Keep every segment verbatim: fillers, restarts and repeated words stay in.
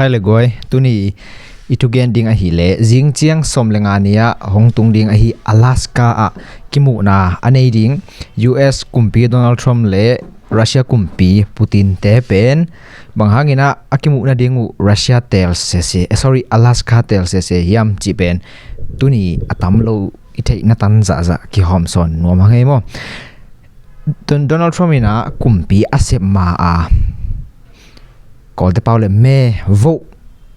Hai le guai, tuni i thugen ding ahih leh zingciang sawm le nga ni-ah hong tung ding ahi Alaska ah kimuhna a nei ding U S kumpi Donald Trump le Russia kumpi Putin te pen bang hangin ah a kimuhna ding uh Russia teel sese, eh, sorry, Alaska teel sese hiam cih pen tuni a tam lo i theihna tan zahzah kihawm sawn nuam hang ei maw. Donald Trump in ah kumpi a sep ma a Kawlte pau le me vote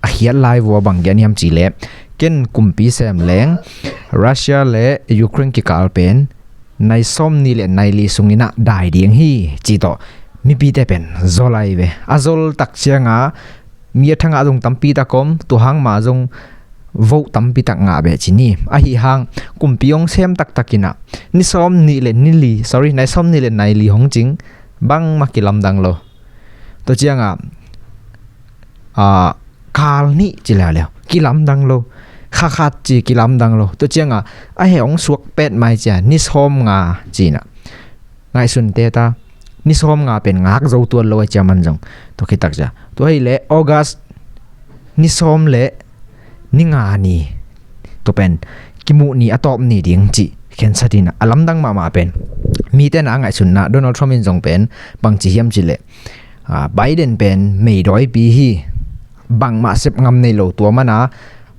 a khiat lai vua bang gen hiam cih leh ken kumpi sem leng Russia le Ukraine kikal pen nai sawm ni le nai li sungin ah dai ding hi cih tawh mipite pen zol lai ve. A zol tak cianga mi a thangah zong tampi tak om, tua hang ma zong vote tampi tak ngah beh ci ni. Ahi hang kumpi hong sem taktakin ah ni sawm ni le ni li, sorry, nai sawm ni le nai li hong cing bangmah kilamdang lo. Tua cianga a, kal nih ci leuleu kilamdang lo, kha khat ci kilamdang lo. Tua cianga a he hong suak pet mai cia ni sawm nga cina ngaihsun teta, ni sawm nga pen ngak zo tuan lo a cia man zong tua khitak cia. Tua hi le August ni sawm le ni nga ni tua pen kimuh ni a tawp ni ding cih khensat in a lamdang mahmah pen mite na ngaihsunna Donald Trump in zong pen bang ci hiam cih leh, a, Biden pen meidawipi hi, bangmah sep ngam nei lo tua mana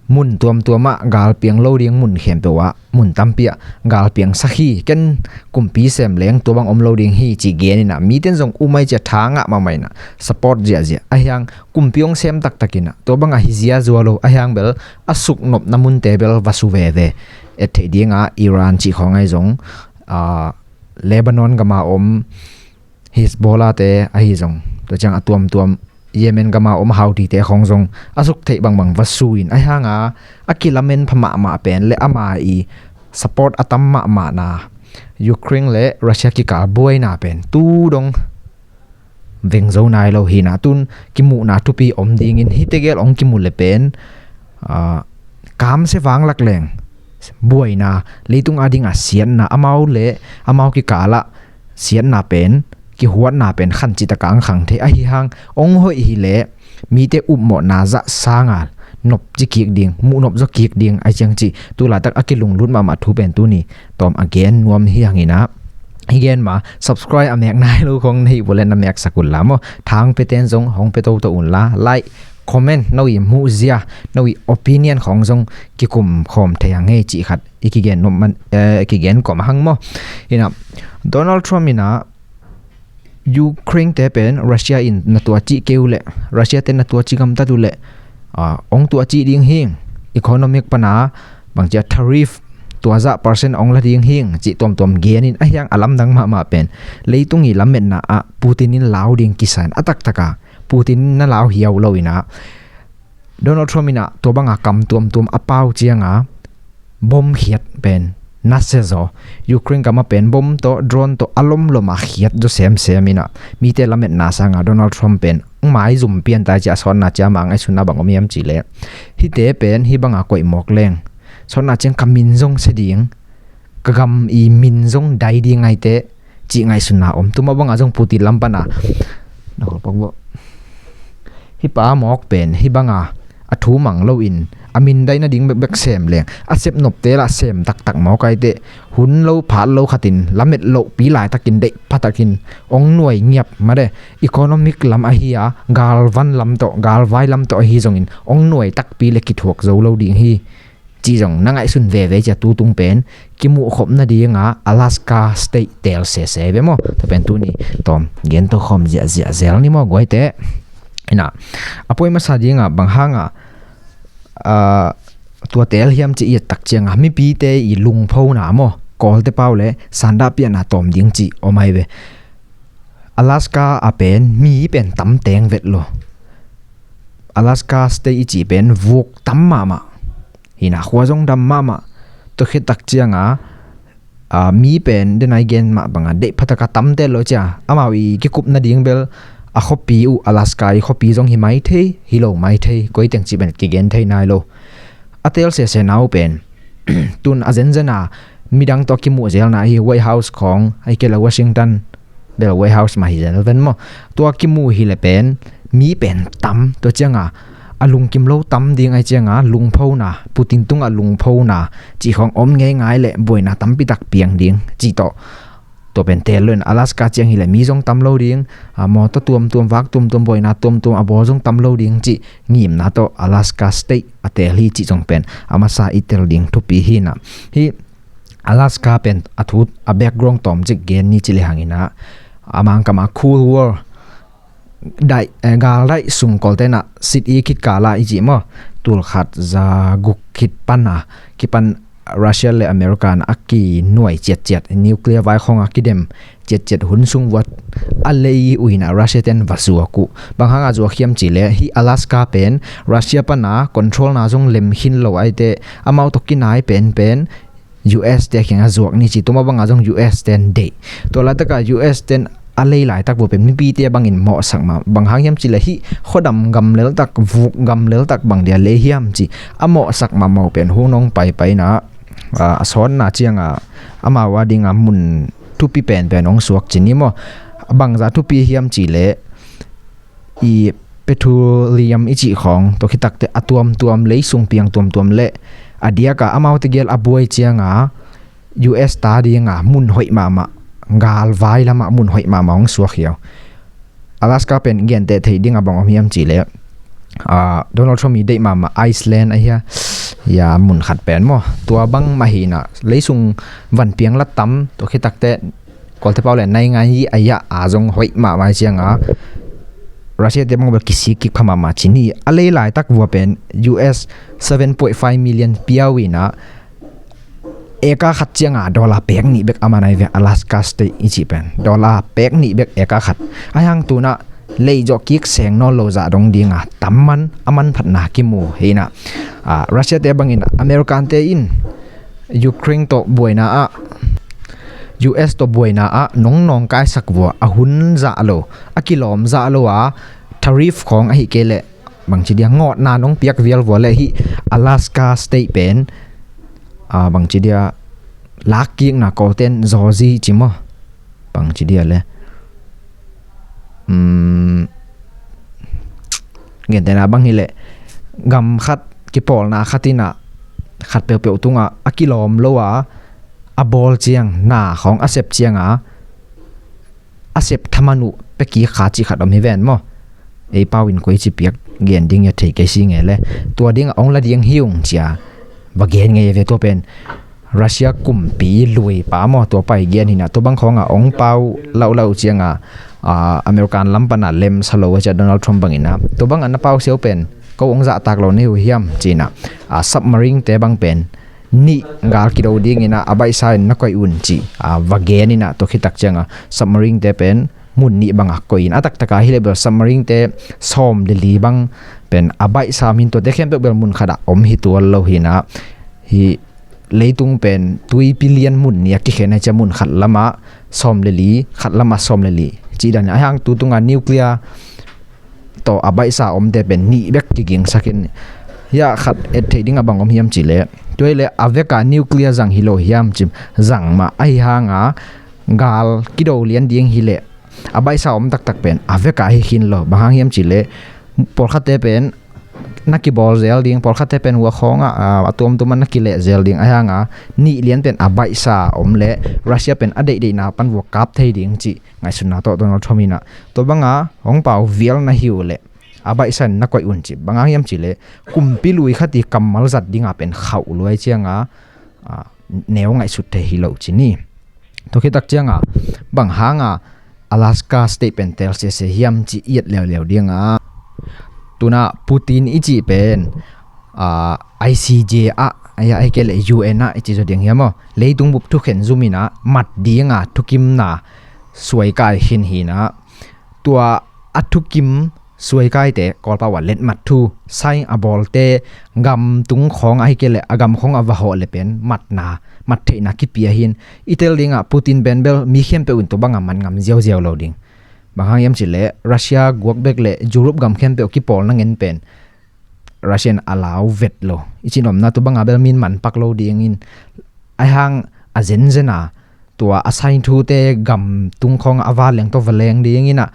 mun tuamtuamah galpiang lo ding mun khempeuh ah mun tampi ah galpiang sak hi, ken kumpi sem leng tua bang om lo ding hi cih gen in ah miten zong umai cia tha ngah mahmah in ah support ziahziah. Ahi hang kumpi hong sem taktakin ah tua bang ahi zia zua lo, ahi hang bel a suknopna munte bel va su veve. Et theih dinga Iran cih khawng ahi zong, a, Lebanon gama om Hezbollah te ahi zong, tua ciang a tuamtuam Yemen gama om Houthi te khawng zong a suk theih bangbang va su in, ahi hanga a kilamen pha mahmah pen le ama i support a tam mahmahna Ukraine le Russia kikal buaina pen tu dong veng zo nai lo hi na, tun kimuhna thupi om dingin hite gel hong kimu le pen, a, kamsia vanglak leng buaina, leitung a dinga siatna, amau le amau kikalah siatna pen, kihuatna pen khancitaka ang khang thei. Ahi hang hong hoih hi le mite upmawhna zah sanga nop ci kik ding, muh nop zaw kik ding ahi ciang cih tu laitak a kilunglut mahmah thu pen tuni tawm a gen nuam hi hangin ah, hi gen ma subscribe a mek nai lo khong na hih vua le na meksak un la maw. Thang peten zong hong pe toto un la, like, comment, no i muhzia, no i opinion khong zong kikum khawm thei hang hei cih khat i kigen nuam man, eh, kigen kawm hang maw. Ina Donald Trump ina Ukraine te pen Russia in na tua cih keu le, Russia te na tua cih gamtat uh le, a, ong tua cih ding hing, economic pana bangcia tariff tua zah percent ong la ding hing cih tuamtuam gen in, ahi hang a lamdang mahmah pen leitung i lametna ah Putin in lau ding kisan a taktaka Putin in na lau hiau lo ina Donald Trump ina tua banga kam tuamtuam a pau cianga bom khiat pen nasia zaw, Ukraine gama pen bom tawh drone tawh a lomloma khiat zaw semsem ina mite lametna sanga Donald Trump pen mai zum pian tai cia sawtna cia ma ngaihsunna bang om hiam cih leh, hite pen hi banga koih mawk leng sawtna ciang ka min zong sia ding, ka gam i min zong dai ding ngaite cih ngaihsunna om. Tuma banga zong Putin lam pana na khol pak bawh, hi pa mawk pen hi banga a thu mang loin a min dai nading bekbek sem leng a sep nopte lah sem taktak mawk aite, hun lo phat lo khatin lamet lohpi laitakin deih phatakin ong nuai ngiap made. Economic lam ahi a galvan lam tawh galvai lam tawh ahi zongin ong nuai takpi le kithuak zo lo ding hi. Ci zong na ngaihsun veve cia tutung pen kimuh khop nadinga Alaska State tel sese ve maw? Tua pen tuni tawm gento khawm ziahziah zel ni maw guaite? Ina a poi masa dinga bang hanga, a, tua tel hiam ci i et tak cianga mipite i lungphona maw, Kawlte pau le sandahpiahna tawm ding ci om ai ve. Alaska a pen mi pen tam teng vet lo. Alaska State i ci pen vuk tam mahmah. Hina khua zong dam mahmah. Tua khit tak cianga, a, mi pen denai gen mah banga deih phataka tamte lo cia amau i kikup nading bel a khuapi uh Alaska i khuapi zong hi mai thei, hi lo mai thei, koi teng ci pen kigen thei nai lo. A tel sese nau pen tun a zenzena midang tawh kimuh zelna hi, White House khawng, ai kela Washington bel White House mah hi zel ven maw? Tua kimuh hi le pen mi pen tam, tua cianga a lungkim lo tam ding ahih cianga lungphona, Putin tungah lungphona cih khawng om ngeingai leh buaina tampi tak piang ding cih tawh, tua pen teel lo in Alaska ciang hileh mi zong tam lo ding, a, mawtaw tuamtuam, vak tuamtuam, buaina tuamtuam a bawl zong tam lo ding cih ngimna tawh Alaska State a teel hi cih zong pen a masa i tel ding thupi hi na. Hih Alaska pen a thu a background tawmcik gen ni ci lehang in ah, a Mangkam a Cold War daih, eh, galdaih sung Kawlte'n ah sit i khit kal ah i cih maw, tul khat za guk khit pan a kipan Russia le America in a kinuai ciatciat, nuclear vai khawng a kidem ciatciat hun sung vuat a lei uh in ah Russia te'n va zuak uh. Bang hanga zuak hiam cih leh hih Alaska pen Russia pan a control na zong lem khin lo ahih teh amau tawh kinai penpen U S te kiangah zuak ni ci, tua mah banga zong U S te'n deih. Tua laitak a U S te'n a lei laitak vua pen mipite bangin mawhsak mah, bang hang hiam cih leh hih khuadam gam leltak, vuk gam leltak bang dia lei hiam ci a mawhsak mahmah uh pen hong nong paipai in ah, a, a sawnna ciang a amau a ding a mun thupi penpen hong suak ci ni maw. Bangzah thupi hiam cih leh i petroleum i cih khawng, tua khit tak teh a tuamtuam, lei sung piang tuamtuam le a diak a amaute gel a buai ciang a U S ta ding a mun hoih mahmah, galvai lam ah mun hoih mahmah hong suak hi uh. Alaska pen genteh theih ding a bang om hiam cih leh, a, Donald Trump i deih mahmah Iceland ahi a, ia, mun khat pen maw, tua bang mah hi in ah, lei sung van piang la tam, tua khit tak teh Kawlte pau le naingan yi a ia a zong hoih mahmah ciang a Russia te bang bel kisik kik pha mahmah ci ni. A lei laitak vua pen U S seven point five million pia uh in ah, acre khat ciang a dollar pek nih bek a man ahi ve, Alaska State i cih pen dollar pek nih bek acre khat. Ahih hang tu in ah lei zawh kik seng nawn lo zah dong ding a tam man a manphatna kimu hi in ah, a, Russia te bangin American te in Ukraine tawh buaina ah, U S tawh buaina ah nong nawngkaisak vua, a hun zah lo, a kilawm zah lo a, tariff khawng ahih kei leh bangci dia ngawtna nong piak vial vua leh hih Alaska State pen, a, bangci dia lakkikna Kawlte'n zawzi ci maw, bangci dia le, um, gentehna bang hileh gam khat, kipawlna khat in ah khat peuhpeuh tungah a kilawm lo a, a bawl ciang, na khawng a sep ciang a, a sep thaman uh pia kik kha cih khat om hi ven maw. Ei pau in koi ci piak gen ding ia thei kei si ngei le, tua ding a ong la ding hi ung ci a va gen ngei ve. Tua pen Russia kumpi lui pa maw, tua pa i gen hi in ah, tua bang khawng a ong pau lauhlau ciang a, a, American lam pan a lem sa lo a ci a, Donald Trump bangin ah. Tua bang a na pau siau pen ko ong zahtak lo na hi uh hiam ci in ah, a, submarine te bang pen nih gal kido ding in ah, a baihsa in na koih un ci, a, va gen in ah, tua khit tak ciang a submarine te pen mun nih bang a koih in, a taktak a hileh bel submarine te sawm le li bang pen a baihsa om hi in, tuate khempeuh bel mun khat ah om hi tuan lo hi in ah, hih leitung pen tuipi lian mun nih a kikhen ahi ciang mun khat lam ah sawm le li, khat lam ah sawm le li cih dan in, ahih hang tu tung a nuclear tawh a baihsa omte pen nih bek kigingsak in. Hih a khat et theih ding a bang om hiam cih leh, tua hileh a vek a nuclear zang hi lo hiam ci, zang mah, ahih hang a gal kido lian ding hileh a baihsa om taktak pen a vek a hi khin lo. Bang hang hiam cih leh pawlkhatte pen na kibawl zel ding, pawlkhatte pen hua khawng ah, a, a tuamtuam ah na kileh zel ding, ahih hang a nih lian pen a baihsa om leh Russia pen a deihdeihna pan vua kap thei ding cih ngaihsutna tawh Donald Trump in ah, tua bang a hong pau vial na hi uh leh a baihsa in na koih un ci. Bang hang hiam cih leh kumpi lui khat i kammal zat ding a pen khauh luai ciang a, a, neu ngaihsut thei hi lo ci ni. Tua khit tak ciang a bang hang a Alaska State pen teel sese hiam ci i et leuleu ding a, tu in ah Putin i cih pen, a, I C J ah, a, ahih kei leh U N ah i ci zaw ding hiam maw, leitung bup thukhen zum in ah mat ding a thukimna suaikai khin hi in ah, tua a thukim suaikaite, Kawlpau a letmat thu, sign a bawlte, gam tung khawng ahih kei leh a gam khawng a va hawh leh pen matna, mat theihna kipia hi in. I tel ding ah Putin pen bel mi khempeuh in tua bang a mat ngam ziauziau lo ding. Bang hang hiam cih leh Russia guak bek leh Europe gam khempeuh kipawlna ngen pen Russia in a lau vet lo. I cih nopna tua bang a bel mi in man pak lo ding in, ahih hang a zenzen a tua a sign thute gam tung khawng a va leng tawh va leng ding in ah,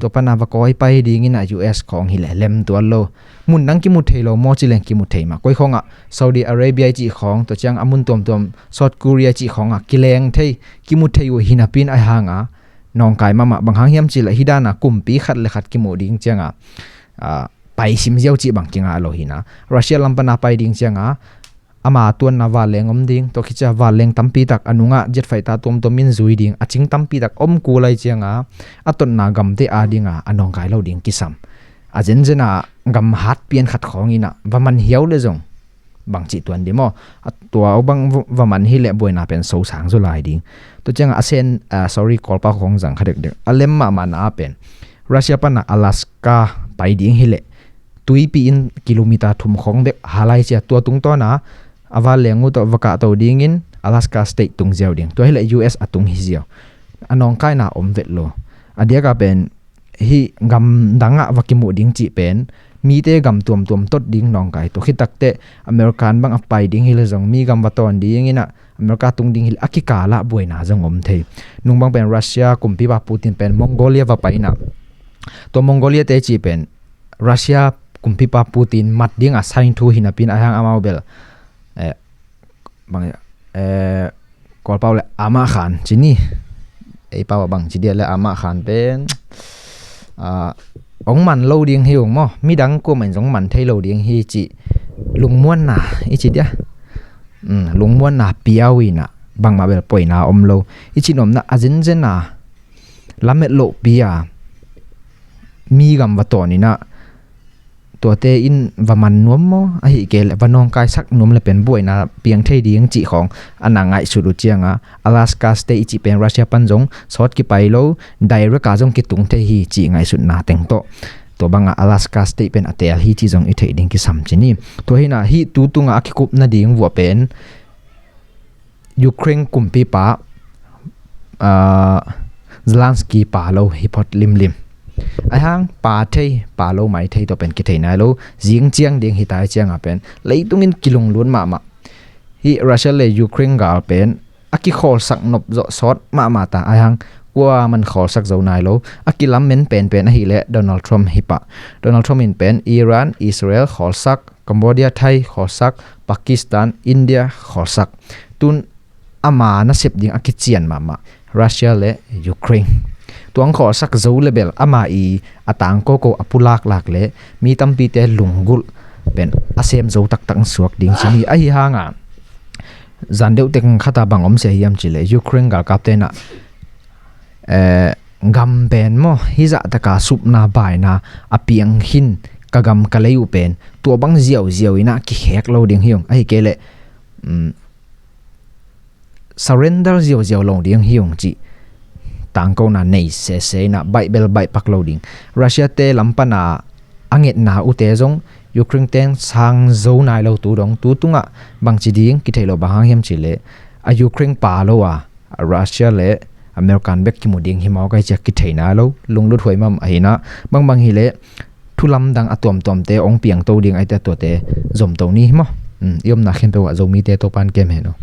tua pana va kawi pai dingin a U S khawng hileh lem tuan lo. Mun dang kimu thei lo maw ci leng kimu thei mah. Koi khawngah Saudi Arabia i cih khawng, tua ciang a mun tuamtuam South Korea i cih khawngah kileng thei, kimu thei uh hi napi-in ahi hanga nawngkai mahmah. Bang hang hiam cihleh hih dana kumpi khat le khat kimu ding cianga, ah, paisim ziau cih bang kingah lo hi na. Russia lam pana pai ding cianga ama tuanna vanleng om ding, tua khit ciang vanleng tampi tak a nungah jet fighter tuamtuam in zui ding, a cing tampi tak om kul lai cianga a totna gamte a dinga a nawngkai lo ding kisam. A zenzen a gam hat pian khat khawng inah va man hiau le zong bang cih tuan dih maw? A tua uh bang va man hileh buaina pen sosang zaw lai ding. Tua cianga a sen, ah, sorry, Kawlpau khawng zang kha dekdek. A lem mahmahna ah pen Russia pana Alaska pai ding hileh tuipi in kilometer thum khawng bek halai cia, tua tungtawna a vanleng uh tawh va kahto dingin Alaska State tung ziau ding. Tua hileh U S a tung hi ziau. A nawngkaina om vet lo. A diaka pen hih gam dangah va kimuh ding cih pen mite gam tuamtuam tot ding nawngkai. Tua khit takteh American bang a pai ding hileh zong mi gam va tawn ding inah America tung ding hileh a kikalah buaina zong om thei. Nung bang pen Russia kumpipa Putin pen Mongolia va pai inah, tua Mongolia te cih pen Russia kumpipa Putin mat dinga sign thu hi napi-in ahi hang amau bel, eh, bang, eh, Kawlpau le Ama Khan ci ni. Ei pau a bang ci dia le Ama Khan pen, ah, hong man lo ding hi ung maw? Midang kuamah in zong man thei lo ding hi cih lungmuanna i ci dia. Um, lungmuanna pia uh inah bangmah bel poina om lo. I cih nuamna a zenzen a lamet lohpi a mi gam va tawn inah tuate in va man nuam maw? Ahih kei leh va nawngkaisak nuam le pen buaina piang thei ding cih khawng a na ngaihsut uh cianga Alaska State i cih pen Russia pan zong sawt kipai lo, direct a zong kitung thei hi cih ngaihsutna teng tawh tua banga Alaska State pen a teel hi cih zong i theih ding kisam ci ni. Tua hinah hih tu tunga a kikup nading vuah pen Ukraine kumpipa, ah, Zelensky pa lo hi phot limlim. Ahi hang pa thei, pa lo mai thei tawh pen kithei nai lo. Zing ciang ding hi tai cianga pen leitungin kilunglut mahmah. Hih Russia le Ukraine gal pen a kikhawlsak nop zawh sawt mahmah ta. Ahi hang kuaman khawlsak zo nai lo. A kilamen penpen ahileh Donald Trump hi pah. Donald Trump in pen Iran, Israel khawlsak, Cambodia, Thai khawlsak, Pakistan, India khawlsak. Tun ama nasep ding a kician mahmah Russia le Ukraine. Tua hong khawlsak zo le bel ama i a tangkoko a pulaklak le mi tampite lunggulh pen a sem zo taktak suak ding ci ni. Ahi hanga zan deuh teng khata bang om sia hiam cihleh Ukraine galkapte inah, eh, gam pen maw, hizah taka supna baina a piang khin ka gam ka lei uh pen tua bang ziauziau inah kikhek lo ding hi ung. Ahih kei leh, um, surrender ziauziau lo ding hi ung cih tangkona nei sese inah baih bel baih pak lo ding. Russia te lam pana a ngetna uhte zong Ukraine teng sang zo nai lo tu dong, tu tungah bangci ding kithei lo. Bang hang hiam cihleh a Ukraine pa lo a Russia le American bek kimu ding hi maw kai ciah kithei nai lo. Lunglut huai mahmah ahi inah bangbang hileh thu lamdang a tuamtuamte hong piangto ding ahi te tuate zomto ni hi maw? Um, i omna khempeuh ah Zomite Topan kem hen uh.